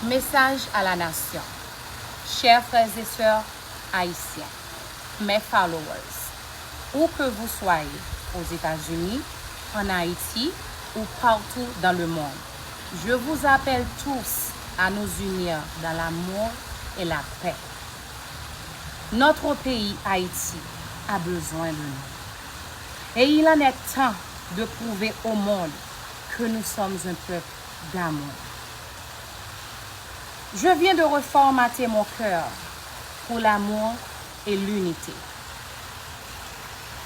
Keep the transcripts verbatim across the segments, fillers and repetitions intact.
Message à la nation. Chers frères et sœurs haïtiens, mes followers, où que vous soyez, aux États-Unis, en Haïti ou partout dans le monde, je vous appelle tous à nous unir dans l'amour et la paix. Notre pays, Haïti, a besoin de nous. Et il en est temps de prouver au monde que nous sommes un peuple d'amour. Je viens de reformater mon cœur pour l'amour et l'unité.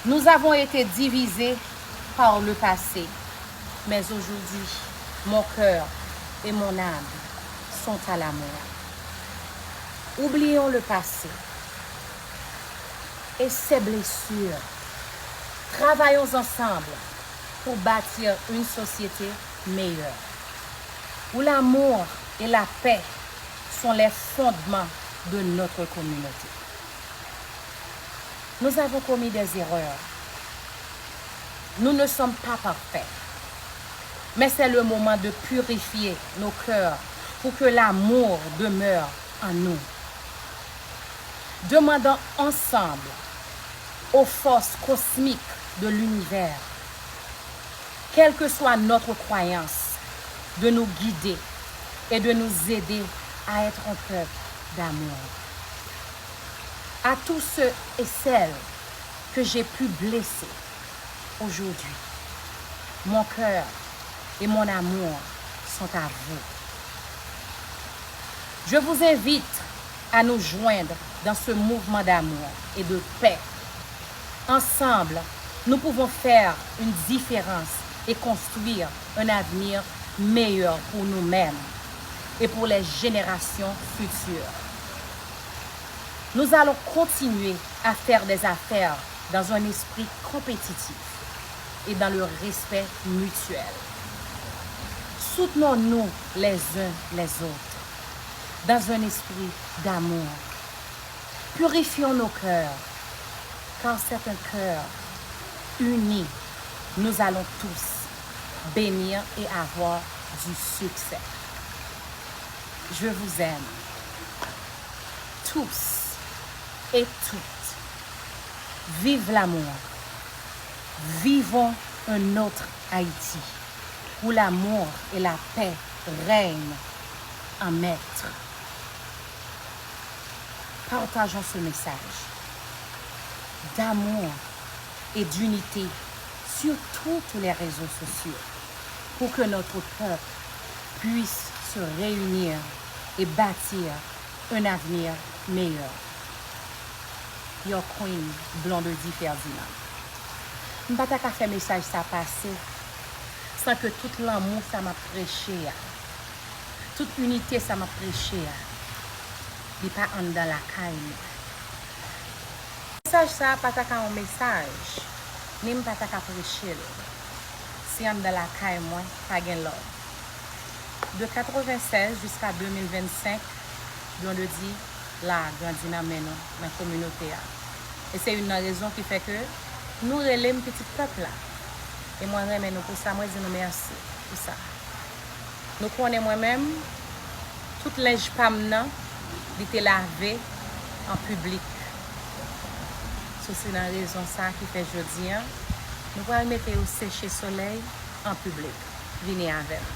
Nous avons été divisés par le passé, mais aujourd'hui, mon cœur et mon âme sont à l'amour. Oublions le passé et ses blessures. Travaillons ensemble pour bâtir une société meilleure, où l'amour et la paix sont les fondements de notre communauté. Nous avons commis des erreurs. Nous ne sommes pas parfaits. Mais c'est le moment de purifier nos cœurs pour que l'amour demeure en nous. Demandons ensemble aux forces cosmiques de l'univers, quelle que soit notre croyance, de nous guider et de nous aider à être un peuple d'amour. À tous ceux et celles que j'ai pu blesser aujourd'hui, mon cœur et mon amour sont à vous. Je vous invite à nous joindre dans ce mouvement d'amour et de paix. Ensemble, nous pouvons faire une différence et construire un avenir meilleur pour nous-mêmes et pour les générations futures. Nous allons continuer à faire des affaires dans un esprit compétitif et dans le respect mutuel. Soutenons-nous les uns les autres dans un esprit d'amour. Purifions nos cœurs, car c'est un cœur uni. Nous allons tous bénir et avoir du succès. Je vous aime tous et toutes. Vive l'amour. Vivons un autre Haïti, où l'amour et la paix règnent en maître. Partageons ce message d'amour et d'unité sur tous les réseaux sociaux pour que notre peuple puisse se réunir et bâtir un avenir meilleur. Your Queen, Blondedy Ferdinand. M pa ta ka fè mesaj sa pase san ke tout lanmou sa m ap preche a, tout inite sa m ap preche a, li pa anndan lakay nou. Mesaj sa a pa ta ka yon mesaj, ni m pa ta ka preche l si anndan lakay mwen pa gen love. De katrevennsèz jiska de mil vennsenk, Blondedy la grandi nan men nou, nan kominote a. E se youn nan rezon ki fè ke nou rele m pitit pèp la. E mwen renmen nou pou sa, mwen di nou mèsi pou sa. Nou konnen mwen menm, tout lenj pa m nan, li te lave an piblik. So, se nan rezon sa ki fè jodi a, nou pral mete yo seche solèy an piblik. Vini avè m.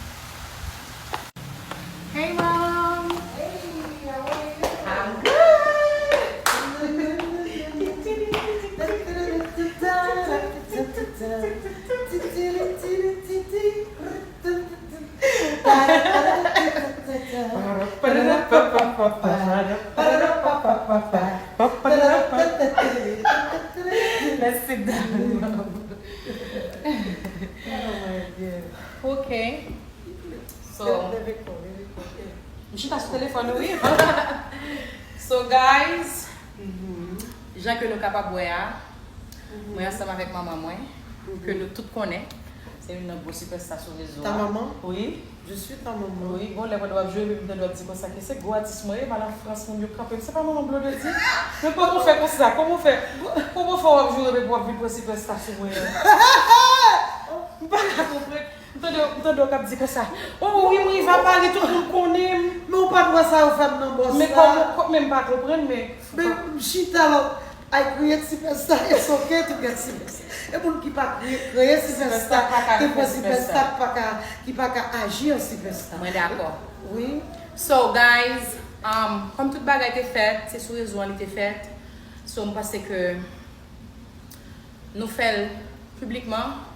Hey, Mom! Hey, how are you? I'm good! Let's sit down. Oh my God. Ok. So, m chita sou telefòn ou, wi. So, guys, jan ke nou kapab wè a, mwen ansanm avèk manman mwen, ke nou tout konnen. Se youn nan gwo sipèsta sou rezo a. Ta maman? Wi. Je suis ta maman. Wi, gon lè mwen dwe ap jwe, epi m tande w ap di konsa ke se gwo atis mwen ye, m al an Frans, moun yo kanpe m. Se pa manman Blondedy? Men kòman w fè konsa? Kòman w fè? Kòman w fè w ap joure m epi w ap vin pran sipèsta sou mwen an? M pa ka konprann. M tande w k ap di konsa, oh wi, mwen va pale, tout moun konnen m. Men ou pa t wè sa yo fè m nan bòs la. Men kòm, kòm, men m pa konprann, men. Men m chita la, I create superstar, it's okay to get superstar. E moun ki pa kreye, kreye superstar, te pran superstar ki pa ka, ki pa ka aji an superstar. Mwen dakò. Wi. So, guys, um, kòm tout bagay te fèt, se sou rezo an li te fèt. So, m panse ke nou fè l piblikman.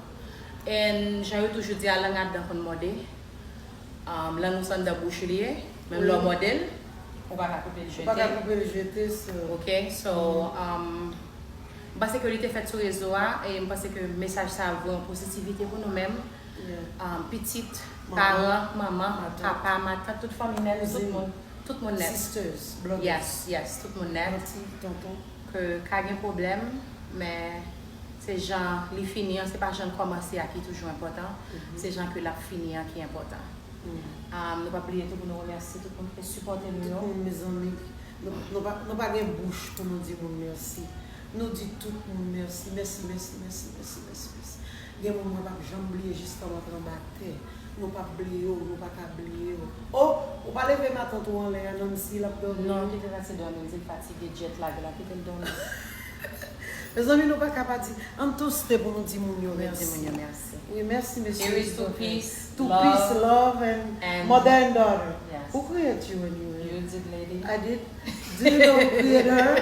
And jan yo toujou di a, lang adan konn mòde. Um, lang ou se anndan bouch li ye. Menm lè w mòde l, ou pa ka koupe l jete. Ou pa ka koupe l jete, so. Ok, so, um, m panse ke li te fèt sou rezo a, e m panse ke mesaj sa a voye yon pozitivite pou nou menm. Um, pitit, paran, manman, papa, matant, tout fanmi nèt, tout moun, tout moun nèt. Sisters, brothers. Yes, yes, tout moun nèt. Anti, tonton. Ke ka gen pwoblèm, men se jan li fini an, se pa jan l kòmanse a ki toujou enpòtan, se jan ke l ap fini an ki enpòtan. Um, nou p ap bliye tou pou nou remèsye tout moun ki te sipòte nou yo. Tout moun, mezanmi. Nou, nou, pa, nou pa gen bouch pou nou di moun mèsi. Nou di tout moun mèsi, mèsi, mèsi, mèsi, mèsi, mèsi, mèsi. Gen moun mwen p ap janm bliye jiska m antre anba tè. Nou p ap bliye w, nou pa ka bliye w. Oh, ou pa leve matant ou anlè a, Nancy, l ap dòmi. Non, kite Nancy dòmi, li fatige, jet lag la, kite l dòmi. Mezanmi, nou pa ka pa di. Ann touste pou nou di moun yo mèsi. Wi, mèsi, mesye. Here is to peace, to peace, love, and mother and daughter. Who created you anyway? You did, lady. I did. Do you know who created her?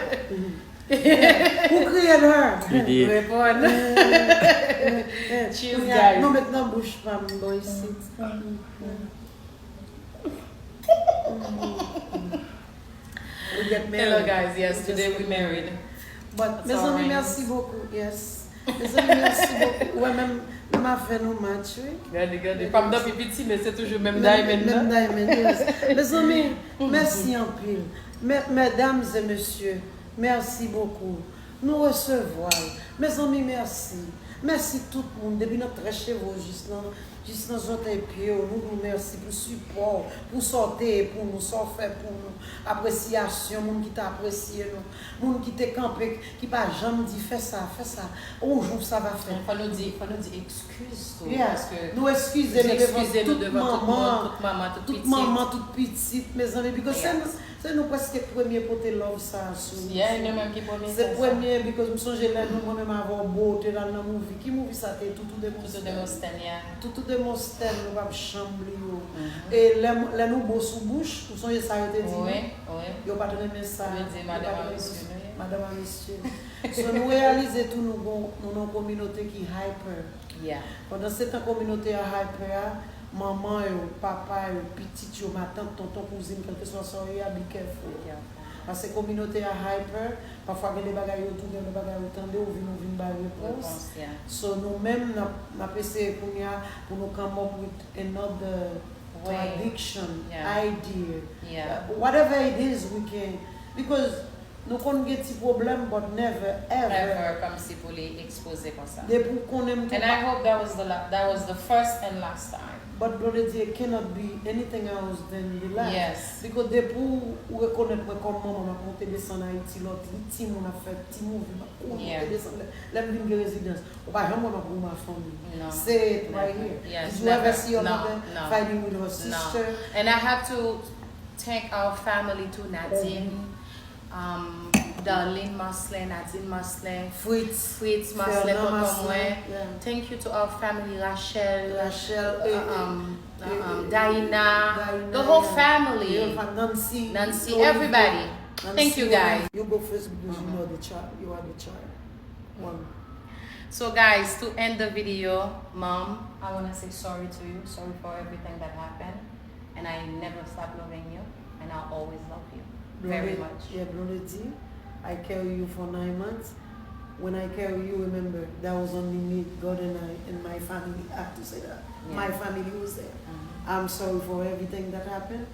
Who created her? He did. Reponn. Cheers, guys. Nou met nan bouch pa m, boy, sit. We get married. Hello guys, yes, today we married. But mezanmi, mèsi bokou. Yes. Mezanmi, mèsi bokou. Ou wè menm, menm afè nou match, wi. Gade, gade. Pa m nan pi piti, men se toujou menm diamond nan. Menm diamond, yes. Mezanmi, mèsi anpil. Mesdames et messieurs, merci beaucoup. Nou resevwa l. Mezanmi, mèsi. Mèsi tout moun, depi nan tèt cheve w jis nan, jis nan zòtèy pye w, nou di w mèsi pou sipò w, pou sa w te ye pou nou, sa w fè pou nou, apresyasyon, moun ki te apresye nou, moun ki te kanpe, ki pa janm di fè sa, fè sa, un jour ça va faire. Fò nou di, fò nou di eskiz tou, paske nou eskize nou devan tout manman, tout manman, tout pitit, mezanmi, because se nou, se nou prèske premye pote love sa a sou YouTube. Se premye, because m sonje lè nou, mwen menm avè w, bo, te al nan movie. Ki movie sa te ye? Toutou Demosthène. Toutou Demosthène, nou p ap janm bliye w. E lè, lè nou bo sou bouch, ou sonje sa yo te di nou? Yo pa t renmen sa. Yo pa t renmen sa. Madanm a mesye. So, nou reyalize tou nou gon, nou nan yon kominote ki hyper. Pandansetan kominote a hyper a, manman yo, papa yo, pitit yo, matant, tonton, kouzin, kèlkeswa sa w ye a, be careful. Paske kominote a hyper, pafwa gen de bagay yo di w, gen de bagay ou tande, ou vin, ou vin bay repons. So, nou menm, n ap, n ap eseye kounye a pou nou come up with another tradiction, idea, whatever it is we can, because nou konn gen ti pwoblèm, but never ever. Ever kòmsi pou li ekspoze konsa. Depi w konnen m tou. And I hope that was the la- that was the first and last time. But Blondedy, it cannot be anything else than the last. Yes. Because depi w, ou rekonèt mwen kòm manman, m ap monte desann Ayiti, lòt li timoun ap fè ti movie, m ap kouri monte desann. Lè, lè m vin gen rezidans, ou pa janm wè m ap goumen ak fanmi. Non. Say it right here. Did you ever see your mother fighting with her sister? And I have to thank our family too, Nadine, um, Darlene Marcelin, Nadine Marcelin, Fritz, Fritz Marcelin, tonton mwen. Thank you to our family, Rachel, Rachel, uh, um, uh, um, Daina, the whole family, Nancy, Nancy, everybody. Thank you guys. You go first because you know the child, you are the child. One. So guys, to end the video, Mom, I want to say sorry to you. Sorry for everything that happened. And I never stop loving you, and I'll always love you very much. Yeah, Blondedy, I carry you for nine months. When I carry you, remember, that was only me, God and I, and my family. I have to say that. My family was there. I'm sorry for everything that happened.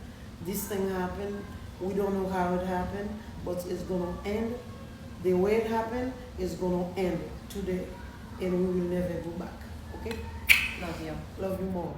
This thing happened. We don't know how it happened, but it's gonna end. The way it happened is gonna end today, and we will never go back. Okay? Love you. Love you more.